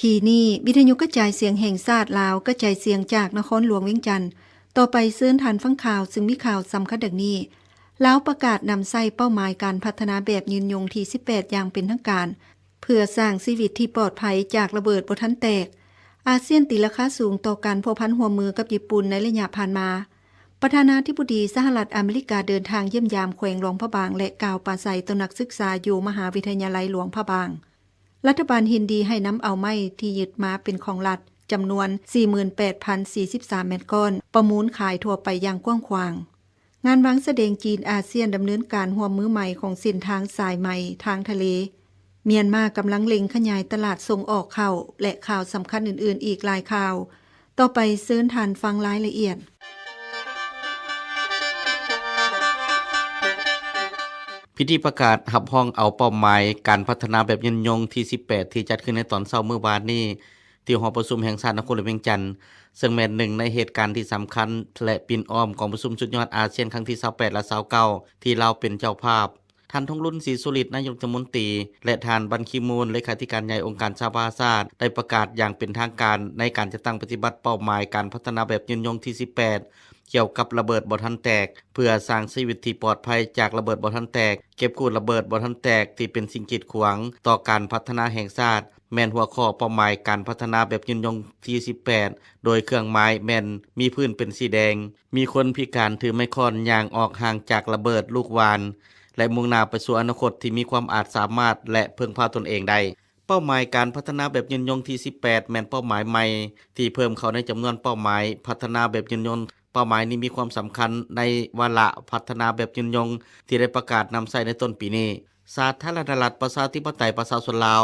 ທີ່ນີ້ ວິທະຍຸກະຈາຍສຽງແຫ່ງຊາດລາວ ກະຈາຍສຽງຈາກນະຄອນຫຼວງວຽງຈັນ. ຕໍ່ໄປເຊີນທ່ານຟັງຂ່າວ ຊຶ່ງມີຂ່າວສຳຄັນດັ່ງນີ້. ລາວປະກາດນຳໃຊ້ເປົ້າໝາຍການພັດທະນາແບບຍືນຍົງທີສິບແປດຢ່າງເປັນທາງການ ເພື່ອສ້າງຊີວິດທີ່ປອດໄພຈາກລະເບີດບໍ່ທັນແຕກ. ອາຊຽນຕີລາຄາສູງຕໍ່ການພົວພັນຮ່ວມມືກັບຍີ່ປຸ່ນໃນໄລຍະຜ່ານມາ. ປະທານາທິບໍດີສະຫະລັດອາເມລິກາເດີນທາງຢ້ຽມຢາມແຂວງຫຼວງພະບາງ ແລະ ກ່າວປາໄສຕໍ່ນັກສຶກສາຢູ່ມະຫາວິທະຍາໄລຫຼວງພະບາງ. ລັດຖະບານເຫັນດີໃຫ້ນຳເອົາໄມ້ທີ່ຍຶດມາເປັນຂອງລັດ ຈຳນວນສີ່ໝື່ນແປດພັນສີ່ສິບສາມແມັດກ້ອນ ປະມູນຂາຍທົ່ວໄປຢ່າງກວ້າງຂວາງ. ງານວາງສະແດງຈີນອາຊຽນດຳເນີນການຮ່ວມມືໃໝ່ຂອງເສັ້ນທາງສາຍໃໝ່ທາງທະເລ. ມຽນມາກຳລັງເລັ່ງຂະຫຍາຍຕະຫຼາດສົ່ງອອກເຂົ້າ ແລະ ຂ່າວສຳຄັນອື່ນໆອີກຫຼາຍຂ່າວ. ຕໍ່ໄປເຊີນທ່ານຟັງລາຍລະອຽດ. ພິທີປະກາດຮັບຮອງເອົາເປົ້າໝາຍການພັດທະນາແບບຍືນຍົງທີສິບແປດ ທີ່ຈັດຂຶ້ນໃນຕອນເຊົ້າມື້ວານນີ້ ທີ່ຫໍປະຊຸມແຫ່ງຊາດນະຄອນຫຼວງວຽງຈັນ, ເຊິ່ງແມ່ນໜຶ່ງໃນເຫດການທີ່ສຳຄັນ ແລະ ປິ່ນອ້ອມກອງປະຊຸມສຸດຍອດອາຊຽນຄັ້ງທີຊາວແປດ ແລະ ຊາວເກົ້າ ທີ່ລາວເປັນເຈົ້າພາບ. ທ່ານ ທອງລຸນ ສີສຸລິດ ນາຍົກລັດຖະມົນຕີ ແລະ ທ່ານ ບັນ ຄີມູນ ເລຂາທິການໃຫຍ່ອົງການສະຫະປະຊາຊາດ ໄດ້ປະກາດຢ່າງເປັນທາງການໃນການຈັດຕັ້ງປະຕິບັດເປົ້າໝາຍການພັດທະນາແບບຍືນຍົງທີສິບແປດ ກ່ຽວກັບລະເບີດບໍ່ທັນແຕກ ເພື່ອສ້າງຊີວິດທີ່ປອດໄພຈາກລະເບີດບໍ່ທັນແຕກ, ເກັບກູ້ລະເບີດບໍ່ທັນແຕກທີ່ເປັນສິ່ງກີດຂວາງຕໍ່ການພັດທະນາແຫ່ງຊາດ ແມ່ນຫົວຂໍ້ເປົ້າໝາຍການພັດທະນາແບບຍືນຍົງທີສິບແປດ ໂດຍເຄື່ອງໝາຍແມ່ນມີພື້ນເປັນສີແດງ, ມີຄົນພິການຖືໄມ້ຄ້ອນຍ່າງອອກຫ່າງຈາກລະເບີດລູກຫວ່ານ ແລະ ມຸ່ງໜ້າໄປສູ່ອະນາຄົດທີ່ມີຄວາມອາດສາມາດ ແລະ ເພິ່ງພາຕົນເອງໄດ້. ເປົ້າໝາຍການພັດທະນາແບບຍືນຍົງທີສິບແປດ ແມ່ນເປົ້າໝາຍໃໝ່ທີ່ເພີ່ມເຂົ້າໃນຈຳນວນເປົ້າໝາຍພັດທະນາແບບຍືນຍົງ. ເປົ້າໝາຍນີ້ມີຄວາມສຳຄັນໃນວາລະພັດທະນາແບບຍືນຍົງທີ່ໄດ້ປະກາດນຳໃຊ້ໃນຕົ້ນປີນີ້. ສາທາລະນະລັດປະຊາທິປະໄຕປະຊາຊົນລາວ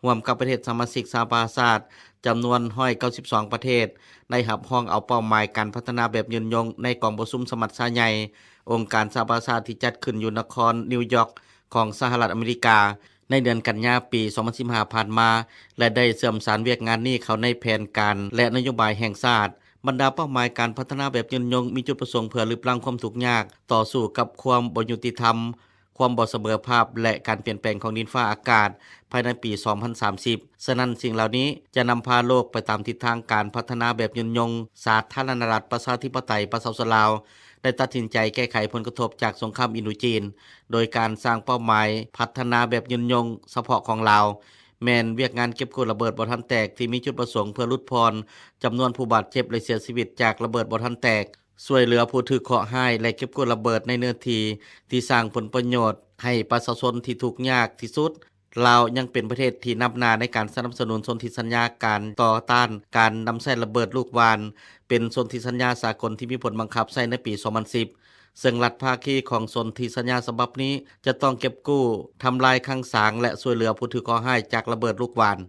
ຮ່ວມກັບປະເທດສະມາຊິກສະຫະປະຊາຊາດ ຈຳນວນຮ້ອຍເກົ້າສິບສອງປະເທດ ໄດ້ຮັບຮອງເອົາເປົ້າໝາຍການພັດທະນາແບບຍືນຍົງໃນກອງປະຊຸມສະມັດຊາໃຫຍ່ອົງການສະຫະປະຊາຊາດທີ່ຈັດຂຶ້ນຢູ່ນະຄອນນິວຢອກຂອງສະຫະລັດອາເມລິກາ ໃນເດືອນກັນຍາປີສອງພັນສິບຫ້າຜ່ານມາ ແລະ ໄດ້ເຊື່ອມສານວຽກງານນີ້ເຂົ້າໃນແຜນການ ແລະ ນະໂຍບາຍແຫ່ງຊາດ. ບັນດາເປົ້າໝາຍການພັດທະນາແບບຍືນຍົງມີຈຸດປະສົງເພື່ອລຶບລ້າງຄວາມທຸກຍາກ, ຕໍ່ສູ້ກັບຄວາມບໍ່ຍຸຕິທຳ, ຄວາມບໍ່ສະເໝີພາບ ແລະ ການປ່ຽນແປງຂອງດິນຟ້າອາກາດພາຍໃນປີສອງພັນສາມສິບ. ສະນັ້ນ, ສິ່ງເຫຼົ່ານີ້ຈະນຳພາໂລກໄປຕາມທິດທາງການພັດທະນາແບບຍືນຍົງ. ສາທາລະນະລັດປະຊາທິປະໄຕປະຊາຊົນລາວ ໄດ້ຕັດສິນໃຈແກ້ໄຂຜົນກະທົບຈາກສົງຄາມອິນໂດຈີນ ໂດຍການສ້າງເປົ້າໝາຍພັດທະນາແບບຍືນຍົງສະເພາະຂອງລາວ ແມ່ນວຽກງານເກັບກູ້ລະເບີດບໍ່ທັນແຕກທີ່ມີຈຸດປະສົງເພື່ອຫຼຸດຜ່ອນຈຳນວນຜູ້ບາດເຈັບ ແລະ ເສຍຊີວິດຈາກລະເບີດບໍ່ທັນແຕກ, ຊ່ວຍເຫຼືອຜູ້ຖືກເຄາະຮ້າຍ ແລະ ເກັບກູ້ລະເບີດໃນເນື້ອທີ່ທີ່ສ້າງຜົນປະໂຫຍດໃຫ້ປະຊາຊົນທີ່ທຸກຍາກທີ່ສຸດ. ລາວຍັງເປັນປະເທດທີ່ນຳໜ້າໃນການສະໜັບສະໜູນສົນທິສັນຍາການຕໍ່ຕ້ານການນຳໃຊ້ລະເບີດລູກຫວ່ານ ເປັນສົນທິສັນຍາສາກົນທີ່ມີຜົນບັງຄັບໃຊ້ໃນປີສອງພັນສິບ ເຊິ່ງລັດພາຄີຂອງສົນທິສັນຍາສະບັບນີ້ຈະຕ້ອງເກັບກູ້, ທຳລາຍຄັງສາງ ແລະ ຊ່ວຍເຫຼືອຜູ້ຖືກເຄາະຮ້າຍຈາກລະເບີດລູກຫວ່ານ.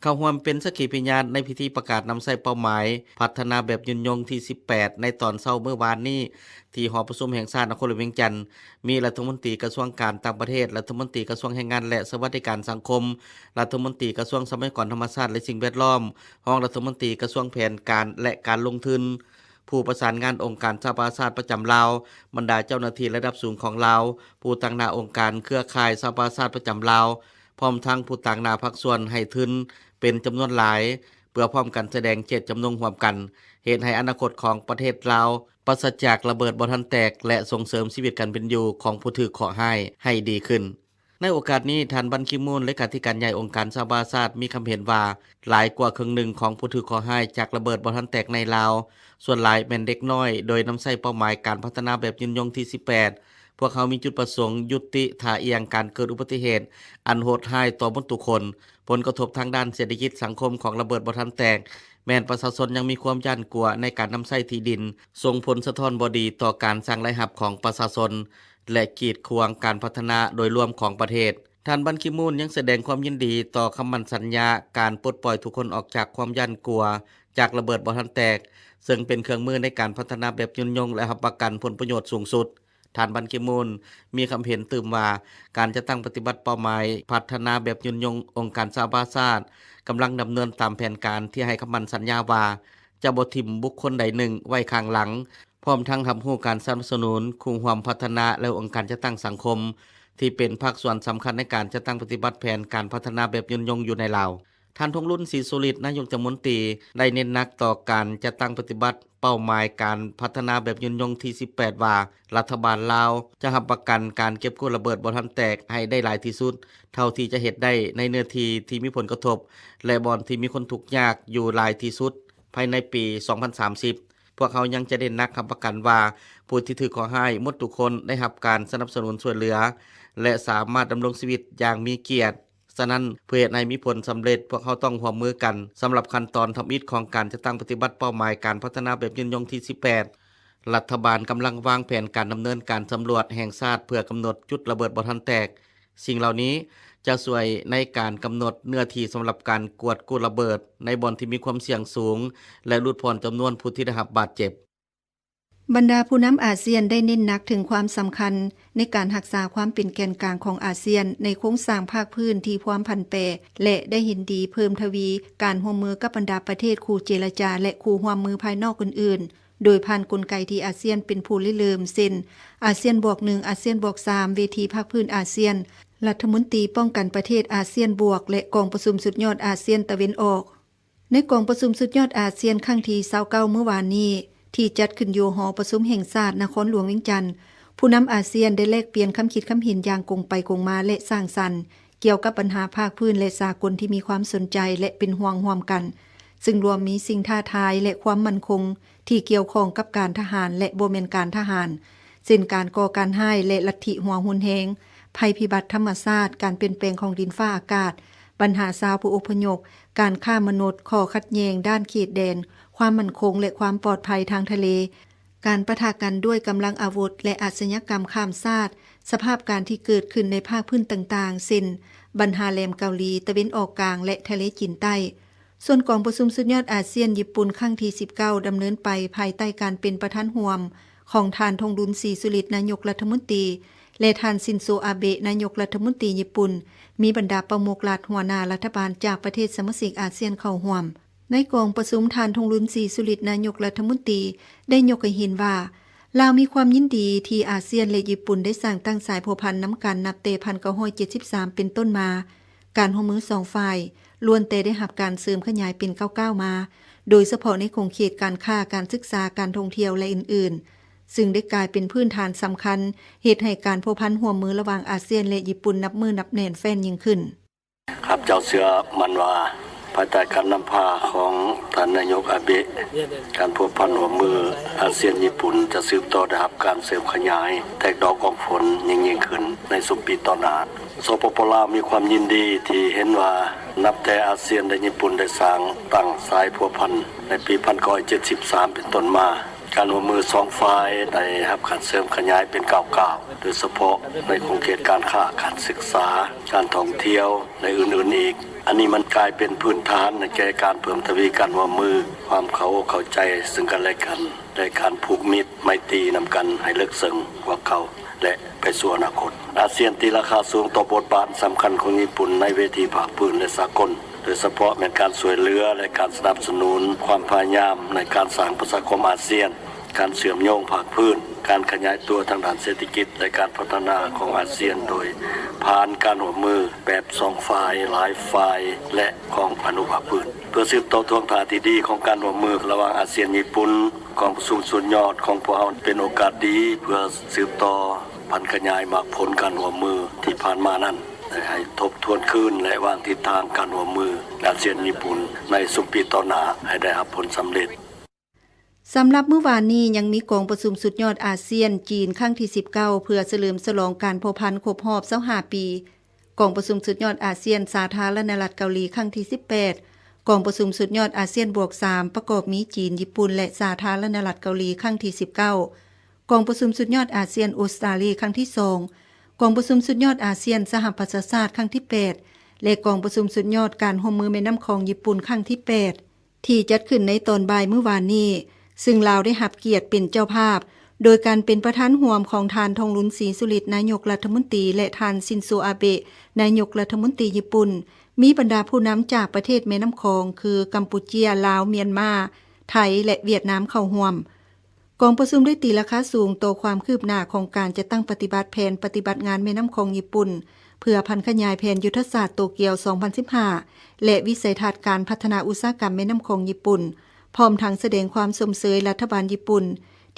ເຂົ້າຮ່ວມເປັນສັກຂີພະຍານໃນພິທີປະກາດນຳໃຊ້ເປົ້າໝາຍພັດທະນາແບບຍືນຍົງທີສິບແປດ ໃນຕອນເຊົ້າມື້ວານນີ້ ທີ່ຫໍປະຊຸມແຫ່ງຊາດນະຄອນຫຼວງວຽງຈັນ ມີລັດຖະມົນຕີກະຊວງການຕ່າງປະເທດ, ລັດຖະມົນຕີກະຊວງແຮງງານ ແລະ ສະຫວັດດີການສັງຄົມ, ລັດຖະມົນຕີກະຊວງຊັບພະຍາກອນທຳມະຊາດ ແລະ ສິ່ງແວດລ້ອມ, ຮອງລັດຖະມົນຕີກະຊວງແຜນການ ແລະ ການລົງທຶນ, ຜູ້ປະສານງານອົງການສະຫະປະຊາຊາດປະຈຳລາວ, ບັນດາເຈົ້າໜ້າທີ່ລະດັບສູງຂອງລາວ, ຜູ້ຕາງໜ້າອົງການເຄືອຂ່າຍສະຫະປະຊາຊາດປະຈຳລາວ, ພ້ອມທັງຜູ້ຕາງໜ້າພາກສ່ວນໃຫ້ທຶນເປັນຈຳນວນຫຼາຍ ເພື່ອພ້ອມກັນສະແດງເຈດຈຳນົງຮ່ວມກັນ ເຮັດໃຫ້ອະນາຄົດຂອງປະເທດລາວປາສະຈາກລະເບີດບໍ່ທັນແຕກ ແລະ ສົ່ງເສີມຊີວິດການເປັນຢູ່ຂອງຜູ້ຖືກເຄາະຮ້າຍໃຫ້ດີຂຶ້ນ. ໃນໂອກາດນີ້, ທ່ານ ບັນ ຄີມູນ ເລຂາທິການໃຫຍ່ອົງການສະຫະປະຊາຊາດ ມີຄຳເຫັນວ່າ ຫຼາຍກວ່າເຄິ່ງໜຶ່ງຂອງຜູ້ຖືກເຄາະຮ້າຍຈາກລະເບີດບໍ່ທັນແຕກໃນລາວ ສ່ວນຫຼາຍແມ່ນເດັກນ້ອຍ, ໂດຍນຳໃຊ້ເປົ້າໝາຍການພັດທະນາແບບຍືນຍົງທີສິບແປດ ພວກເຮົາມີຈຸດປະສົງຢຸດຕິທ່າອ່ຽງການເກີດອຸບັດຕິເຫດອັນໂຫດຮ້າຍຕໍ່ໝົດທຸກຄົນ. ຜົນກະທົບທາງດ້ານເສດຖະກິດສັງຄົມຂອງລະເບີດບໍ່ທັນແຕກ ແມ່ນປະຊາຊົນຍັງມີຄວາມຢ້ານກົວໃນການນຳໃຊ້ທີ່ດິນ, ສົ່ງຜົນສະທ້ອນບໍ່ດີຕໍ່ການສ້າງລາຍຮັບຂອງປະຊາຊົນ ແລະ ກີດຂວາງການພັດທະນາໂດຍລວມຂອງປະເທດ. ທ່ານ ບັນ ຄີມູນ ຍັງສະແດງຄວາມຍິນດີຕໍ່ຄຳໝັ້ນສັນຍາການປົດປ່ອຍທຸກຄົນອອກຈາກຄວາມຢ້ານກົວຈາກລະເບີດບໍ່ທັນແຕກ, ເຊິ່ງເປັນເຄື່ອງມືໃນການພັດທະນາແບບຍືນຍົງ ແລະ ຮັບປະກັນຜົນປະໂຫຍດສູງສຸດ. ທ່ານ ບັນ ຄີມູນ ມີຄຳເຫັນຕື່ມວ່າ ການຈັດຕັ້ງປະຕິບັດເປົ້າໝາຍພັດທະນາແບບຍືນຍົງອົງການສະຫະປະຊາຊາດ ກຳລັງດຳເນີນຕາມແຜນການທີ່ໃຫ້ຄຳໝັ້ນສັນຍາວ່າ ຈະບໍ່ຖິ້ມບຸກຄົນໃດໜຶ່ງໄວ້ຂ້າງຫຼັງ, ພ້ອມທັງຮັບຮູ້ການສະໜັບສະໜູນຄູ່ຮ່ວມພັດທະນາ ແລະ ອົງການຈັດຕັ້ງສັງຄົມ ທີ່ເປັນພາກສ່ວນສຳຄັນໃນການຈັດຕັ້ງປະຕິບັດແຜນການພັດທະນາແບບຍືນຍົງຢູ່ໃນລາວ. ທ່ານ ທອງລຸນ ສີສຸລິດ ນາຍົກລັດຖະມົນຕີ ໄດ້ເນັ້ນໜັກຕໍ່ການຈັດຕັ້ງປະຕິບັດເປົ້າໝາຍການພັດທະນາແບບຍືນຍົງທີສິບແປດ ວ່າ ລັດຖະບານລາວຈະຮັບປະກັນການເກັບກູ້ລະເບີດບໍ່ທັນແຕກໃຫ້ໄດ້ຫຼາຍທີ່ສຸດເທົ່າທີ່ຈະເຮັດໄດ້ໃນເນື້ອທີ່ທີ່ມີຜົນກະທົບ ແລະ ບ່ອນທີ່ມີຄົນທຸກຍາກຢູ່ຫຼາຍທີ່ສຸດພາຍໃນປີສອງພັນສາມສິບ. ພວກເຮົາຍັງຈະເນັ້ນໜັກຮັບປະກັນວ່າ ຜູ້ທີ່ຖືກເຄາະຮ້າຍໝົດທຸກຄົນໄດ້ຮັບການສະໜັບສະໜູນຊ່ວຍເຫຼືອ ແລະ ສາມາດດຳລົງຊີວິດຢ່າງມີກຽດ. ສະນັ້ນ, ເພື່ອເຮັດໃຫ້ມີຜົນສຳເລັດ, ພວກເຮົາຕ້ອງຮ່ວມມືກັນ. ສຳລັບຂັ້ນຕອນທຳອິດຂອງການຈັດຕັ້ງປະຕິບັດເປົ້າໝາຍການພັດທະນາແບບຍືນຍົງທີສິບແປດ, ລັດຖະບານກຳລັງວາງແຜນການດຳເນີນການສຳຫຼວດແຫ່ງຊາດ ເພື່ອກຳນົດຈຸດລະເບີດບໍ່ທັນແຕກ. ສິ່ງເຫຼົ່ານີ້ຈະຊ່ວຍໃນການກຳນົດເນື້ອທີ່ສຳລັບການກວດກູ້ລະເບີດໃນບ່ອນທີ່ມີຄວາມສ່ຽງສູງ ແລະ ຫຼຸດຜ່ອນຈຳນວນຜູ້ທີ່ໄດ້ຮັບບາດເຈັບ. ບັນດາຜູ້ນຳອາຊຽນໄດ້ເນັ້ນໜັກເຖິງຄວາມສຳຄັນໃນການຮັກສາຄວາມເປັນແກນກາງຂອງອາຊຽນໃນໂຄງສ້າງພາກພື້ນທີ່ພວມຜັນແປ ແລະ ໄດ້ເຫັນດີເພີ່ມທະວີການຮ່ວມມືກັບບັນດາປະເທດຄູ່ເຈລະຈາ ແລະ ຄູ່ຮ່ວມມືພາຍນອກອື່ນໆ ໂດຍຜ່ານກົນໄກທີ່ອາຊຽນເປັນຜູ້ລິເລີ່ມ ເຊັ່ນ ອາຊຽນບວກໜຶ່ງ, ອາຊຽນບວກສາມ, ເວທີພາກພື້ນອາຊຽນ, ລັດຖະມົນຕີປ້ອງກັນປະເທດອາຊຽນບວກ ແລະ ກອງປະຊຸມສຸດຍອດອາຊຽນຕາເວັນອອກ. ໃນກອງປະຊຸມສຸດຍອດອາຊຽນຄັ້ງທີຊາວເກົ້າມື້ວານນີ້ ທີ່ຈັດຂຶ້ນຢູ່ຫໍປະຊຸມແຫ່ງຊາດນະຄອນຫຼວງວຽງຈັນ, ຜູ້ນຳອາຊຽນໄດ້ແລກປ່ຽນຄຳຄິດຄຳເຫັນຢ່າງກົງໄປກົງມາ ແລະ ສ້າງສັນ ກ່ຽວກັບບັນຫາພາກພື້ນ ແລະ ສາກົນທີ່ມີຄວາມສົນໃຈ ແລະ ເປັນຫ່ວງຮ່ວມກັນ, ຊຶ່ງລວມມີສິ່ງທ້າທາຍ ແລະ ຄວາມໝັ້ນຄົງທີ່ກ່ຽວຂ້ອງກັບການທະຫານ ແລະ ບໍ່ແມ່ນການທະຫານ, ເຊັ່ນ ການກໍ່ການຮ້າຍ ແລະ ລັດທິຫົວຮຸນແຮງ, ໄພພິບັດທຳມະຊາດ, ການປ່ຽນແປງຂອງດິນຟ້າອາກາດ, ບັນຫາຊາວຜູ້ອົບພະຍົບ, ການຄ້າມະນຸດ, ຂໍ້ຂັດແຍ່ງດ້ານເຂດແດນ, ຄວາມໝັ້ນຄົງ ແລະ ຄວາມປອດໄພທາງທະເລ, ການປະທະກັນດ້ວຍກຳລັງອາວຸດ ແລະ ອາຊະຍາກຳຂ້າມຊາດ, ສະພາບການທີ່ເກີດຂຶ້ນໃນພາກພື້ນຕ່າງໆ ເຊັ່ນ ບັນຫາແຫຼມເກົາຫຼີຕາເວັນອອກກາງ ແລະ ທະເລຈີນໃຕ້. ສ່ວນກອງປະຊຸມສຸດຍອດອາຊຽນຍີ່ປຸ່ນຄັ້ງທີສິບເກົ້າ ດຳເນີນໄປພາຍໃຕ້ການເປັນປະທານຮ່ວມຂອງທ່ານ ທອງລຸນ ສີສຸລິດ ນາຍົກລັດຖະມົນຕີ ແລະ ທ່ານ ຊິນໂຊ ອາເບະ ນາຍົກລັດຖະມົນຕີຍີ່ປຸ່ນ, ມີບັນດາປະມຸກລັດ, ຫົວໜ້າລັດຖະບານຈາກປະເທດສະມາຊິກອາຊຽນເຂົ້າຮ່ວມ. ໃນກອງປະຊຸມ, ທ່ານ ທອງລຸນ ສີສຸລິດ ນາຍົກລັດຖະມົນຕີ ໄດ້ຍົກໃຫ້ເຫັນວ່າ ລາວມີຄວາມຍິນດີທີ່ອາຊຽນ ແລະ ຍີ່ປຸ່ນໄດ້ສ້າງຕັ້ງສາຍພົວພັນນຳກັນນັບແຕ່ໜຶ່ງພັນເກົ້າຮ້ອຍເຈັດສິບສາມເປັນຕົ້ນມາ. ການຮ່ວມມືສອງຝ່າຍລ້ວນແຕ່ໄດ້ຮັບການເສີມຂະຫຍາຍເປັນກ້າວໆມາ, ໂດຍສະເພາະໃນຂົງເຂດການຄ້າ, ການສຶກສາ, ການທ່ອງທ່ຽວ ແລະ ອື່ນໆ, ຊຶ່ງໄດ້ກາຍເປັນພື້ນຖານສຳຄັນ ເຮັດໃຫ້ການພົວພັນຮ່ວມມືລະຫວ່າງອາຊຽນ ແລະ ຍີ່ປຸ່ນນັບມື້ນັບແໜ້ນແຟ້ນຍິ່ງຂຶ້ນ. ຂ້າພະເຈົ້າເຊື່ອໝັ້ນວ່າ ພາຍໃຕ້ການນຳພາຂອງທ່ານນາຍົກອາເບະ, ການພົວພັນຮ່ວມມືອາຊຽນຍີ່ປຸ່ນຈະສືບຕໍ່ໄດ້ຮັບການເສີມຂະຫຍາຍ, ແຕກດອກອອກຜົນຍິ່ງໆຂຶ້ນໃນຊຸມປີຕໍ່ໜ້າ. ສປປ ລາວ ມີຄວາມຍິນດີທີ່ເຫັນວ່າ ນັບແຕ່ອາຊຽນ ແລະ ຍີ່ປຸ່ນໄດ້ສ້າງຕັ້ງສາຍພົວພັນໃນປີໜຶ່ງພັນເກົ້າຮ້ອຍເຈັດສິບສາມເປັນຕົ້ນມາ, ການຮ່ວມມືສອງຝ່າຍໄດ້ຮັບການເສີມຂະຫຍາຍເປັນກ້າວໆ, ໂດຍສະເພາະໃນຂົງເຂດການຄ້າ, ການສຶກສາ, ການທ່ອງທ່ຽວ ແລະ ອື່ນໆອີກ. ອັນນີ້ມັນກາຍເປັນພື້ນຖານໃຫ້ແກ່ການເພີ່ມທະວີການຮ່ວມມື, ຄວາມເຂົ້າອົກເຂົ້າໃຈເຊິ່ງກັນແລະກັນ ແລະ ການຜູກມິດໄມຕີນຳກັນໃຫ້ເລິກເຊິ່ງກວ່າເກົ່າ ແລະ ໄປສູ່ອະນາຄົດ. ອາຊຽນຕີລາຄາສູງຕໍ່ບົດບາດສຳຄັນຂອງຍີ່ປຸ່ນໃນເວທີພາກພື້ນ ແລະ ສາກົນ, ໂດຍສະເພາະແມ່ນການຊ່ວຍເຫຼືອ ແລະ ການສະໜັບສະໜູນຄວາມພະຍາຍາມໃນການສ້າງປະຊາຄົມອາຊຽນ, ການເຊື່ອມໂຍງພາກພື້ນ, ການຂະຫຍາຍຕົວທາງດ້ານເສດຖະກິດ ແລະ ການພັດທະນາຂອງອາຊຽນໂດຍຜ່ານການຮ່ວມມືແບບສອງຝ່າຍ, ຫຼາຍຝ່າຍ ແລະ ຂອງອະນຸພາກພື້ນ. ເພື່ອສືບຕໍ່ທ່ວງທ່າທີ່ດີຂອງການຮ່ວມມືລະຫວ່າງອາຊຽນຍີ່ປຸ່ນ, ກອງປະຊຸມສຸດຍອດຂອງພວກເຮົາເປັນໂອກາດດີເພື່ອສືບຕໍ່ຜັນຂະຫຍາຍໝາກຜົນການຮ່ວມມືທີ່ຜ່ານມານັ້ນ ແລະ ໃຫ້ທົບທວນຄືນ ແລະ ວາງທິດທາງການຮ່ວມມືອາຊຽນຍີ່ປຸ່ນໃນຊຸມປີຕໍ່ໜ້າໃຫ້ໄດ້ຮັບຜົນສຳເລັດ. ສຳລັບມື້ວານນີ້ຍັງມີກອງປະຊຸມສຸດຍອດອາຊຽນ-ຈີນຄັ້ງທີສິບເກົ້າ ເພື່ອສະເຫຼີມສະຫຼອງການພົວພັນຄົບຮອບຊາວຫ້າປີ, ກອງປະຊຸມສຸດຍອດອາຊຽນສາທາລະນະລັດເກົາຫຼີຄັ້ງທີສິບແປດ, ກອງປະຊຸມສຸດຍອດອາຊຽນບວກສາມ ປະກອບມີຈີນ, ຍີ່ປຸ່ນ ແລະ ສາທາລະນະລັດເກົາຫຼີຄັ້ງທີສິບເກົ້າ, ກອງປະຊຸມສຸດຍອດອາຊຽນອົດສະຕາລີຄັ້ງທີສອງ, ກອງປະຊຸມສຸດຍອດອາຊຽນສະຫະປະຊາຊາດຄັ້ງທີແປດ ແລະ ກອງປະຊຸມສຸດຍອດການຮ່ວມມືແມ່ນ້ຳຂອງຍີ່ປຸ່ນຄັ້ງທີແປດ ທີ່ຈັດຂຶ້ນໃນຕອນບ່າຍມື້ວານນີ້, ຊຶ່ງລາວໄດ້ຮັບກຽດເປັນເຈົ້າພາບ ໂດຍການເປັນປະທານຮ່ວມຂອງທ່ານ ທອງລຸນ ສີສຸລິດ ນາຍົກລັດຖະມົນຕີ ແລະ ທ່ານ ຊິນໂຊ ອາເບະ ນາຍົກລັດຖະມົນຕີຍີ່ປຸ່ນ, ມີບັນດາຜູ້ນຳຈາກປະເທດແມ່ນ້ຳຂອງ ຄື ກຳປູເຈຍ, ລາວ, ມຽນມາ, ໄທ ແລະ ຫວຽດນາມເຂົ້າຮ່ວມ. ກອງປະຊຸມໄດ້ຕີລາຄາສູງຕໍ່ຄວາມຄືບໜ້າຂອງການຈັດຕັ້ງປະຕິບັດແຜນປະຕິບັດງານແມ່ນ້ຳຂອງຍີ່ປຸ່ນ ເພື່ອຜັນຂະຫຍາຍແຜນຍຸດທະສາດໂຕກຽວ ສອງພັນສິບຫ້າ ແລະ ວິໄສທັດການພັດທະນາອຸດສາຫະກຳແມ່ນ້ຳຂອງຍີ່ປຸ່ນ, ພ້ອມທັງສະແດງຄວາມຊົມເຊີຍລັດຖະບານຍີ່ປຸ່ນ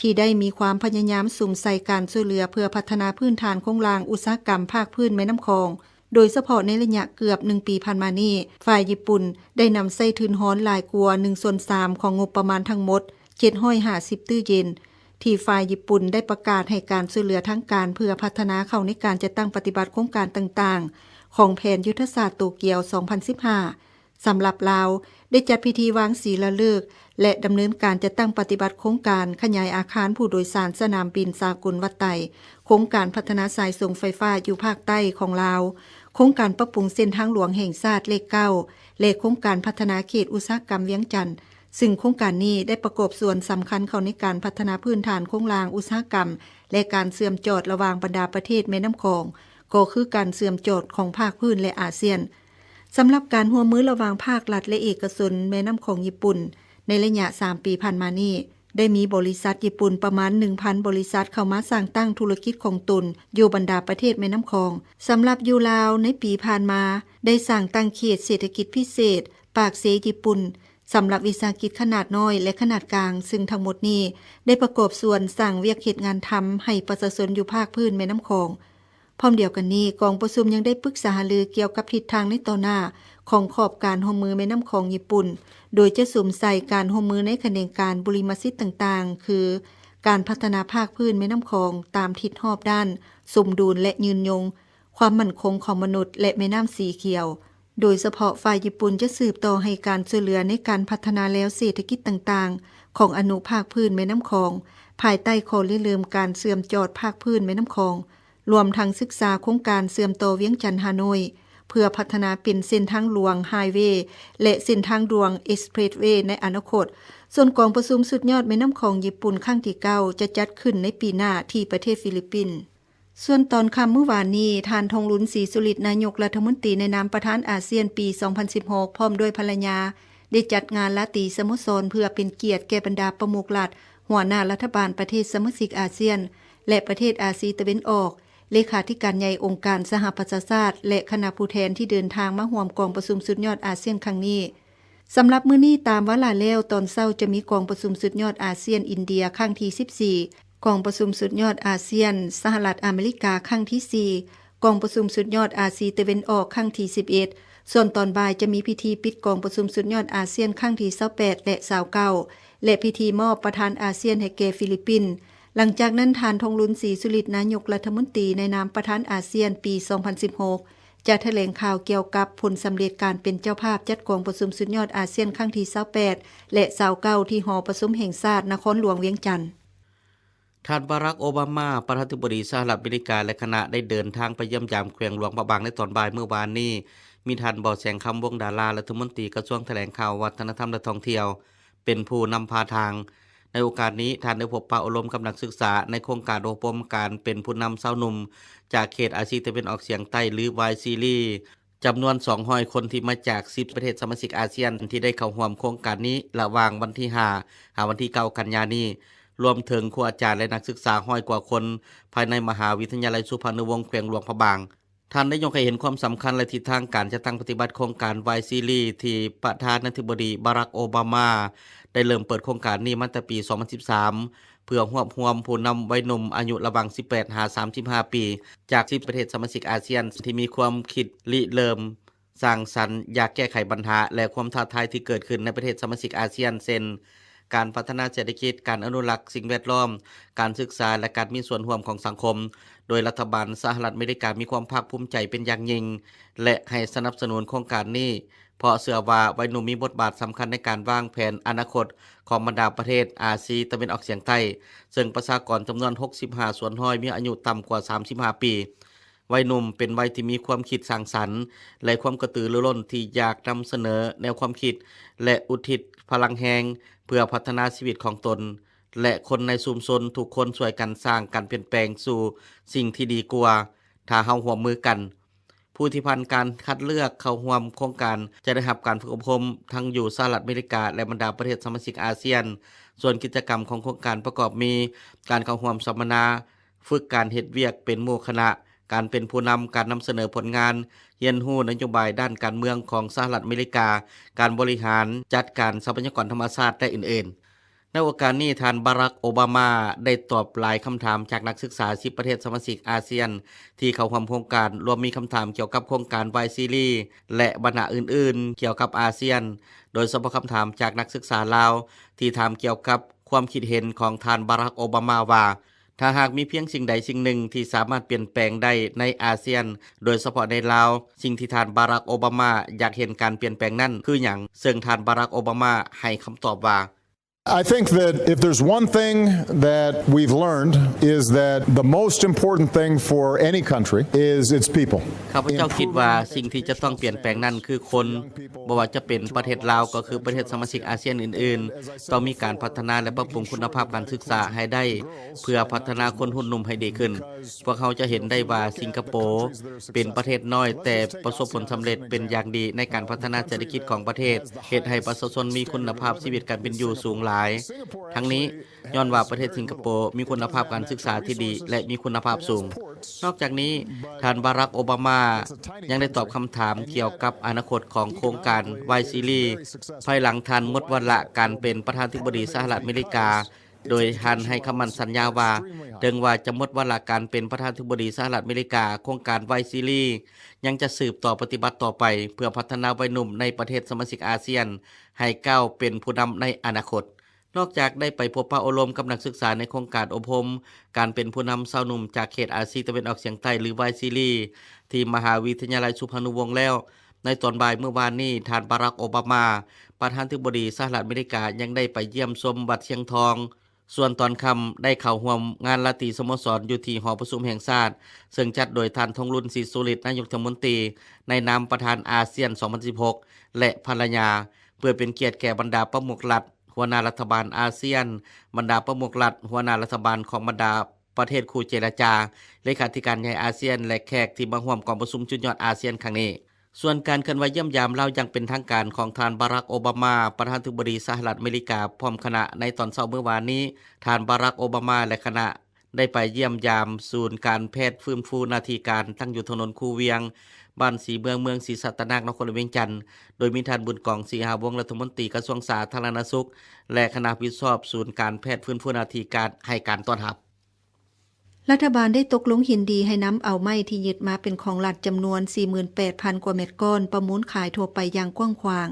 ທີ່ໄດ້ມີຄວາມພະຍາຍາມສຸມໃສ່ການຊ່ວຍເຫຼືອເພື່ອພັດທະນາພື້ນຖານໂຄງລ່າງອຸດສາຫະກຳພາກພື້ນແມ່ນ້ຳຂອງ, ໂດຍສະເພາະໃນໄລຍະເກືອບໜຶ່ງປີຜ່ານມານີ້, ຝ່າຍຍີ່ປຸ່ນໄດ້ນຳໃຊ້ທຶນຮອນຫຼາຍກວ່າໜຶ່ງສ່ວນສາມຂອງງົບປະມານທັງໝົດ ເຈັດຮ້ອຍຫ້າສິບຕື້ເຢນ ທີ່ຝ່າຍຍີ່ປຸ່ນໄດ້ປະກາດໃຫ້ການຊ່ວຍເຫຼືອທາງການເພື່ອພັດທະນາເຂົ້າໃນການຈັດຕັ້ງປະຕິບັດໂຄງການຕ່າງໆ ຂອງແຜນຍຸດທະສາດໂຕກຽວ ສອງພັນສິບຫ້າ. ສຳລັບລາວ, ໄດ້ຈັດພິທີວາງສີລາເລີກ ແລະ ດຳເນີນການຈັດຕັ້ງປະຕິບັດໂຄງການຂະຫຍາຍອາຄານຜູ້ໂດຍສານສະໜາມບິນສາກົນວັດໄຕ, ໂຄງການພັດທະນາສາຍສົ່ງໄຟຟ້າຢູ່ພາກໃຕ້ຂອງລາວ, ໂຄງການປັບປຸງເສັ້ນທາງຫຼວງແຫ່ງຊາດເລກເກົ້າ ແລະ ໂຄງການພັດທະນາເຂດອຸດສາຫະກຳວຽງຈັນ, ຊຶ່ງໂຄງການນີ້ໄດ້ປະກອບສ່ວນສຳຄັນເຂົ້າໃນການພັດທະນາພື້ນຖານໂຄງລ່າງອຸດສາຫະກຳ ແລະ ການເຊື່ອມຈອດລະຫວ່າງບັນດາປະເທດແມ່ນ້ຳຂອງ, ກໍຄືການເຊື່ອມຈອດຂອງພາກພື້ນ ແລະ ອາຊຽນ. ສຳລັບການຮ່ວມມືລະຫວ່າງພາກລັດ ແລະ ເອກະຊົນແມ່ນ້ຳຂອງຍີ່ປຸ່ນ ໃນໄລຍະສາມປີຜ່ານມານີ້, ໄດ້ມີບໍລິສັດຍີ່ປຸ່ນປະມານໜຶ່ງພັນບໍລິສັດເຂົ້າມາສ້າງຕັ້ງທຸລະກິດຂອງຕົນຢູ່ບັນດາປະເທດແມ່ນ້ຳຂອງ. ສຳລັບຢູ່ລາວໃນປີຜ່ານມາ, ໄດ້ສ້າງຕັ້ງເຂດເສດຖະກິດພິເສດປາກເຊຍີ່ປຸ່ນ ສຳລັບວິສາຫະກິດຂະໜາດນ້ອຍ ແລະ ຂະໜາດກາງ, ຊຶ່ງທັງໝົດນີ້ໄດ້ປະກອບສ່ວນສ້າງວຽກເຮັດງານທຳໃຫ້ປະຊາຊົນຢູ່ພາກພື້ນແມ່ນ້ຳຂອງ. ພ້ອມດຽວກັນນີ້, ກອງປະຊຸມຍັງໄດ້ປຶກສາຫາລືກ່ຽວກັບທິດທາງໃນຕໍ່ໜ້າຂອງຂອບການຮ່ວມມືແມ່ນ້ຳຂອງຍີ່ປຸ່ນ, ໂດຍຈະສຸມໃສ່ການຮ່ວມມືໃນຂະແໜງການບຸລິມະສິດຕ່າງໆ ຄື ການພັດທະນາພາກພື້ນແມ່ນ້ຳຂອງຕາມທິດຮອບດ້ານ, ສົມດຸນ ແລະ ຍືນຍົງ, ຄວາມໝັ້ນຄົງຂອງມະນຸດ ແລະ ແມ່ນ້ຳສີຂຽວ. ໂດຍສະເພາະຝ່າຍຍີ່ປຸ່ນຈະສືບຕໍ່ໃຫ້ການຊ່ວຍເຫຼືອໃນການພັດທະນາແລວເສດຖະກິດຕ່າງໆຂອງອະນຸພາກພື້ນແມ່ນ້ຳຂອງ, ພາຍໃຕ້ຂໍ້ລິເລີ່ມການເຊື່ອມຈອດພາກພື້ນແມ່ນ້ຳຂອງ, ລວມທັງສຶກສາໂຄງການເຊື່ອມຕໍ່ວຽງຈັນ-ຮ່າໂນ້ຍ ເພື່ອພັດທະນາເປັນເສັ້ນທາງຫຼວງໄຮເວ ແລະ ເສັ້ນທາງຫຼວງເອັກສເພຣສເວໃນອະນາຄົດ. ສ່ວນກອງປະຊຸມສຸດຍອດແມ່ນ້ຳຂອງຍີ່ປຸ່ນຄັ້ງທີເກົ້າ ຈະຈັດຂຶ້ນໃນປີໜ້າທີ່ປະເທດຟີລິບປິນ. ສ່ວນຕອນຄ່ຳມື້ວານນີ້, ທ່ານ ທອງລຸນ ສີສຸລິດ ນາຍົກລັດຖະມົນຕີໃນນາມປະທານອາຊຽນປີສອງພັນສິບຫົກ ພ້ອມດ້ວຍພັນລະຍາ ໄດ້ຈັດງານລາຕີສະໂມສອນ ເພື່ອເປັນກຽດແກ່ບັນດາປະມຸກລັດ, ຫົວໜ້າລັດຖະບານປະເທດສະມາຊິກອາຊຽນ ແລະ ປະເທດອາຊີຕາເວັນອອກ, ເລຂາທິການໃຫຍ່ອົງການສະຫະປະຊາຊາດ ແລະ ຄະນະຜູ້ແທນທີ່ເດີນທາງມາຮ່ວມກອງປະຊຸມສຸດຍອດອາຊຽນຄັ້ງນີ້. ສຳລັບມື້ນີ້ຕາມວາລະແລ້ວ, ຕອນເຊົ້າຈະມີກອງປະຊຸມສຸດຍອດອາຊຽນ-ອິນເດຍຄັ້ງທີສິບສີ່, ກອງປະຊຸມສຸດຍອດອາຊຽນ-ສະຫະລັດອາເມລິກາຄັ້ງທີສີ່, ກອງປະຊຸມສຸດຍອດອາຊີຕາເວັນອອກຄັ້ງທີສິບເອັດ, ສ່ວນຕອນບ່າຍຈະມີພິທີປິດກອງປະຊຸມສຸດຍອດອາຊຽນຄັ້ງທີຊາວແປດ ແລະ ຊາວເກົ້າ ແລະ ພິທີມອບປະທານອາຊຽນໃຫ້ແກ່ຟີລິບປິນ. ຫຼັງຈາກນັ້ນ, ທ່ານ ທອງລຸນ ສີສຸລິດ ນາຍົກລັດຖະມົນຕີໃນນາມປະທານອາຊຽນປີສອງພັນສິບຫົກ ຈະຖະແຫຼງຂ່າວກ່ຽວກັບຜົນສຳເລັດການເປັນເຈົ້າພາບຈັດກອງປະຊຸມສຸດຍອດອາຊຽນຄັ້ງທີຊາວແປດ ແລະ ຊາວເກົ້າ ທີ່ຫໍປະຊຸມແຫ່ງຊາດນະຄອນຫຼວງວຽງຈັນ. ທ່ານ ບາຣັກ ໂອບາມາ, ປະທານາທິບໍດີສະຫະລັດອາເມລິກາ ແລະ ຄະນະ ໄດ້ເດີນທາງໄປຢ້ຽມຢາມແຂວງຫຼວງພະບາງໃນຕອນບ່າຍມື້ວານນີ້. ມີທ່ານ ບໍ່ແສງຄຳ ວົງດາລາ, ລັດຖະມົນຕີກະຊວງຖະແຫຼງຂ່າວ, ວັດທະນະທຳ ແລະ ທ່ອງທ່ຽວ ເປັນຜູ້ນຳພາທາງ. ໃນໂອກາດນີ້, ທ່ານໄດ້ພົບປະໂອ້ລົມກັບນັກສຶກສາໃນໂຄງການອົບຮົມການເປັນຜູ້ນຳຊາວໜຸ່ມຈາກເຂດອາຊີຕາເວັນອອກສຽງໃຕ້ ຫຼື ວາຍຊີຣີ ຈຳນວນສອງຮ້ອຍຄົນ ທີ່ມາຈາກສິບປະເທດສະມາຊິກອາຊຽນ ທີ່ໄດ້ເຂົ້າຮ່ວມໂຄງການນີ້ລະຫວ່າງວັນທີຫ້າ ຫາວັນທີເກົ້າ ກັນຍານີ້, ລວມເຖິງຄູອາຈານ ແລະ ນັກສຶກສາຮ້ອຍກວ່າຄົນ ພາຍໃນມະຫາວິທະຍາໄລສຸພານຸວົງ ແຂວງຫຼວງພະບາງ. ທ່ານໄດ້ຍົກໃຫ້ເຫັນຄວາມສຳຄັນ ແລະ ທິດທາງການຈັດຕັ້ງປະຕິບັດໂຄງການ ວາຍຊີຣີ ທີ່ປະທານາທິບໍດີ ບາຣັກ ໂອບາມາ ໄດ້ເລີ່ມເປີດໂຄງການນີ້ມາແຕ່ປີສອງພັນສິບສາມ ເພື່ອຮວບຮວມຜູ້ນຳໄວໜຸ່ມອາຍຸລະຫວ່າງສິບແປດຫາສາມສິບຫ້າປີ ຈາກສິບປະເທດສະມາຊິກອາຊຽນ ທີ່ມີຄວາມຄິດລິເລີ່ມ ສ້າງສັນ ຢາກແກ້ໄຂບັນຫາ ແລະ ຄວາມທ້າທາຍທີ່ເກີດຂຶ້ນໃນປະເທດສະມາຊິກອາຊຽນ ເຊັ່ນ ການພັດທະນາເສດຖະກິດ, ການອະນຸລັກສິ່ງແວດລ້ອມ, ການສຶກສາ ແລະ ການມີສ່ວນຮ່ວມຂອງສັງຄົມ, ໂດຍລັດຖະບານສະຫະລັດອາເມລິກາມີຄວາມພາກພູມໃຈເປັນຢ່າງຍິ່ງ ແລະ ໃຫ້ສະໜັບສະໜູນໂຄງການນີ້ ເພາະເຊື່ອວ່າໄວໜຸ່ມມີບົດບາດສຳຄັນໃນການວາງແຜນອະນາຄົດຂອງບັນດາປະເທດອາຊີຕາເວັນອອກສຽງໃຕ້, ເຊິ່ງປະຊາກອນຈຳນວນຫົກສິບຫ້າສ່ວນຮ້ອຍມີອາຍຸຕ່ຳກວ່າສາມສິບຫ້າປີ. ໄວໜຸ່ມເປັນໄວທີ່ມີຄວາມຄິດສ້າງສັນ ແລະ ຄວາມກະຕືລືລົ້ນທີ່ຢາກນຳສະເໜີແນວຄວາມຄິດ ແລະ ອຸທິດພະລັງແຮງເພື່ອພັດທະນາຊີວິດຂອງຕົນ ແລະ ຄົນໃນຊຸມຊົນທຸກຄົນຊ່ວຍກັນສ້າງການປ່ຽນແປງສູ່ສິ່ງທີ່ດີກວ່າ ຖ້າເຮົາຮ່ວມມືກັນ. ຜູ້ທີ່ຜ່ານການຄັດເລືອກເຂົ້າຮ່ວມໂຄງການຈະໄດ້ຮັບການຝຶກອົບຮົມທັງຢູ່ສະຫະລັດອາເມລິກາ ແລະ ບັນດາປະເທດສະມາຊິກອາຊຽນ. ສ່ວນກິດຈະກຳຂອງໂຄງການປະກອບມີ ການເຂົ້າຮ່ວມສຳມະນາ, ຝຶກການເຮັດວຽກເປັນໝູ່ຄະນະ, ການເປັນຜູ້ນຳ, ການນຳສະເໜີຜົນງານ, ຮຽນຮູ້ນະໂຍບາຍດ້ານການເມືອງຂອງສະຫະລັດອາເມລິກາ, ການບໍລິຫານຈັດການຊັບພະຍາກອນທຳມະຊາດ ແລະ ອື່ນໆ. ໃນໂອກາດນີ້, ທ່ານ ບາຣັກ ໂອບາມາ ໄດ້ຕອບຫຼາຍຄຳຖາມຈາກນັກສຶກສາສິບປະເທດສະມາຊິກອາຊຽນ ທີ່ເຂົ້າຮ່ວມໂຄງການ, ລວມມີຄຳຖາມກ່ຽວກັບໂຄງການວາຍຊີຣີ ແລະ ບັນຫາອື່ນໆກ່ຽວກັບອາຊຽນ, ໂດຍສະເພາະຄຳຖາມຈາກນັກສຶກສາລາວ ທີ່ຖາມກ່ຽວກັບຄວາມຄິດເຫັນຂອງທ່ານ ບາຣັກ ໂອບາມາ ວ່າ ຖ້າຫາກມີພຽງສິ່ງໃດສິ່ງໜຶ່ງທີ່ສາມາດປ່ຽນແປງໄດ້ໃນອາຊຽນ, ໂດຍສະເພາະໃນລາວ, ສິ່ງທີ່ທ່ານ ບາຣັກ ໂອບາມາ ຢາກເຫັນການປ່ຽນແປງນັ້ນຄືຫຍັງ? ເຊິ່ງທ່ານ ບາຣັກ ໂອບາມາ ໃຫ້ຄຳຕອບວ່າ I think that if there's one thing that we've learned is that the most important thing for any country is its people. ຂ້າພະເຈົ້າຄິດວ່າສິ່ງທີ່ຈະຕ້ອງປ່ຽນແປງນັ້ນຄືຄົນ, ບໍ່ວ່າຈະເປັນປະເທດລາວກໍຄືປະເທດສະມາຊິກອາຊຽນອື່ນໆ ຕ້ອງມີການພັດທະນາ ແລະ ປັບປຸງຄຸນນະພາບການສຶກສາໃຫ້ໄດ້ ເພື່ອພັດທະນາຄົນຮຸ່ນໜຸ່ມໃຫ້ດີຂຶ້ນ. ພວກເຮົາຈະເຫັນໄດ້ວ່າສິງກະໂປເປັນປະເທດນ້ອຍ ແຕ່ປະສົບຜົນສຳເລັດເປັນຢ່າງດີໃນການພັດທະນາເສດຖະກິດຂອງປະເທດ, ເຮັດໃຫ້ປະຊາຊົນມີຄຸນນະພາບຊີວິດການເປັນຢູ່ສູງຫຼາຍ. ທັງນີ້ ຍ້ອນວ່າປະເທດສິງກະໂປມີຄຸນນະພາບການສຶກສາທີ່ດີ ແລະ ມີຄຸນນະພາບສູງ. ນອກຈາກນີ້, ທ່ານ ບາຣັກ ໂອບາມາ ຍັງໄດ້ຕອບຄຳຖາມກ່ຽວກັບອະນາຄົດຂອງໂຄງການວາຍຊີຣີ ພາຍຫຼັງທ່ານໝົດວາລະການເປັນປະທານາທິບໍດີສະຫະລັດອາເມລິກາ, ໂດຍທ່ານໃຫ້ຄຳໝັ້ນສັນຍາວ່າ ເຖິງວ່າຈະໝົດວາລະການເປັນປະທານາທິບໍດີສະຫະລັດອາເມລິກາ, ໂຄງການວາຍຊີຣີ ຍັງຈະສືບຕໍ່ປະຕິບັດຕໍ່ໄປ ເພື່ອພັດທະນາໄວໜຸ່ມໃນປະເທດສະມາຊິກອາຊຽນ ໃຫ້ກ້າວເປັນຜູ້ນຳໃນອະນາຄົດ. ນອກຈາກໄດ້ໄປພົບປະໂອ້ລົມກັບນັກສຶກສາໃນໂຄງການອົບຮົມການເປັນຜູ້ນຳຊາວໜຸ່ມຈາກເຂດອາຊີຕາເວັນອອກສຽງໃຕ້ ຫຼື ວາຍຊີຣີ ທີ່ມະຫາວິທະຍາໄລສຸພານຸວົງແລ້ວ, ໃນຕອນບ່າຍມື້ວານນີ້, ທ່ານ ບາຣັກ ໂອບາມາ ປະທານາທິບໍດີສະຫະລັດອາເມລິກາ ຍັງໄດ້ໄປຢ້ຽມຊົມວັດຊຽງທອງ. ສ່ວນຕອນຄ່ຳ ໄດ້ເຂົ້າຮ່ວມງານລາຕີສະໂມສອນຢູ່ທີ່ຫໍປະຊຸມແຫ່ງຊາດ, ເຊິ່ງຈັດໂດຍທ່ານ ທອງລຸນ ສີສຸລິດ ນາຍົກລັດຖະມົນຕີ ໃນນາມປະທານອາຊຽນສອງພັນສິບຫົກ ແລະ ພັນລະຍາ, ເພື່ອເປັນກຽດແກ່ບັນດາປະມຸກລັດ, ຫົວໜ້າລັດຖະບານອາຊຽນ, ບັນດາປະມຸກລັດ, ຫົວໜ້າລັດຖະບານຂອງບັນດາປະເທດຄູ່ເຈລະຈາ, ເລຂາທິການໃຫຍ່ອາຊຽນ ແລະ ແຂກທີ່ມາຮ່ວມກອງປະຊຸມສຸດຍອດອາຊຽນຄັ້ງນີ້. ສ່ວນການເຄື່ອນໄຫວຢ້ຽມຢາມລາວຢ່າງເປັນທາງການຂອງທ່ານ ບາຣັກ ໂອບາມາ ປະທານາທິບໍດີສະຫະລັດອາເມລິກາ ພ້ອມຄະນະໃນຕອນເຊົ້າມື້ວານນີ້, ທ່ານ ບາຣັກ ໂອບາມາ ແລະ ຄະນະ ໄດ້ໄປຢ້ຽມຢາມສູນການແພດຟື້ນຟູໜ້າທີ່ການ ຕັ້ງຢູ່ຖະໜົນຄູວຽງ, ບ້ານສີເມືອງ, ເມືອງສີສັດຕະນາກ, ນະຄອນຫຼວງວຽງຈັນ, ໂດຍມີທ່ານ ບຸນກອງ ສີຫາວົງ ລັດຖະມົນຕີກະຊວງສາທາລະນະສຸກ ແລະ ຄະນະວິດຊອບສູນການແພດຟື້ນຟູໜ້າທີ່ການ ໃຫ້ການຕ້ອນຮັບ. ລັດຖະບານໄດ້ຕົກລົງເຫັນດີໃຫ້ນຳເອົາໄມ້ທີ່ຍຶດມາເປັນຂອງລັດຈຳນວນສີ່ໝື່ນແປດພັນກວ່າແມັດກ້ອນ ປະມູນຂາຍທົ່ວໄປຢ່າງກວ້າງຂວາງ,